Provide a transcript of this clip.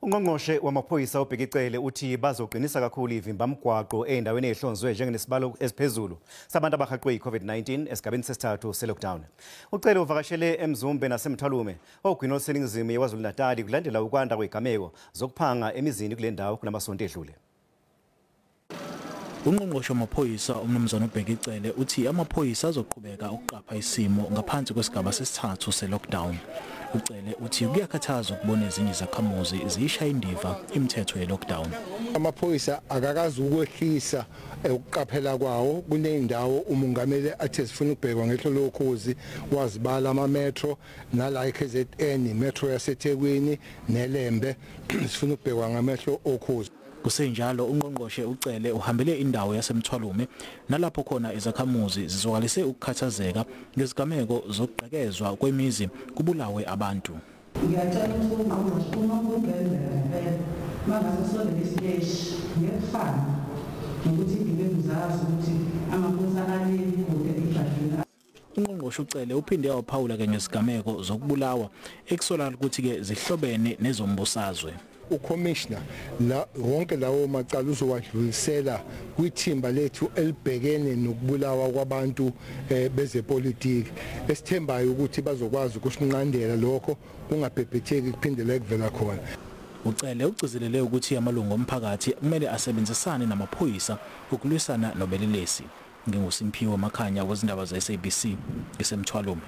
Ungqongqoshe wamaphoyisa uBheki Cele uthi bazoqinisa kakhulu ivimbamgwaqo ey'ndaweni ey'hlonzwe njengenesibalo esiphezulu sabantu abahaqwe yi-COVID-19 esigabeni sesithathu se-lockdown. Ucele uvakashele eMzumbe naseMthwalume ogwini oluseningizimu yeKwaZulu-Natali kulandela ukwanda kwey'gameko zokuphanga emizini kule ndawo kulamasonto edlule. Ungqongqoshe wamaphoyisa uMnumzane uBheki Cele uthi amaphoyisa azoqhubeka ukuqapha isimo ngaphansi kwesigaba sesithathu se-lockdown. Ucele uthi kuyakhathaza ukubona ezinye izakhamuzi ziyishaya indiva imithetho ye-lockdown. Amaphoyisa akakazi ukwehlisa ukuqaphela kwawo kuneyindawo umongameli athe sifuna ukubhekwa ngehlo lokhozi, wazibala ama-metro nala eKZN, metro yaseThekwini neLembe sifuna ukubhekwa ngamehlo okhozi. Kusenjalo ungqongqoshe uCele uhambele indawo yaseMthwalume nalapho khona izakhamuzi zizwakalise ukukhathazeka ngezigameko zokugqekezwa kwemizi kubulawe abantu. Ngiyacela ukuthi ungqongqoshe uma kungenzeka ngempela mangase sondele isiteshi ngekufana nokuthi igebengu zazi ukuthi amaphoyisa aleli kude ejadini. Ungqongqoshe uCele uphinde waphawula ke ngezigameko zokubulawa ekusolakala ukuthi ke zihlobene nezombusazwe. Ucommissioner la wonke lawo macala uzowadlulisela kwithimba lethu elibhekene nokubulawa kwabantu bezepolitiki, esithembayo ukuthi bazokwazi ukusinqandela lokho kungabhebhetheki kuphindele kuvela khona. Ucele ugcizelele ukuthi amalungu omphakathi kumele asebenzisane namaphoyisa ukulwisana nobelelesi. NginguSimphiwe Makhanya wezindaba ze-SABC ngiseMthwalume.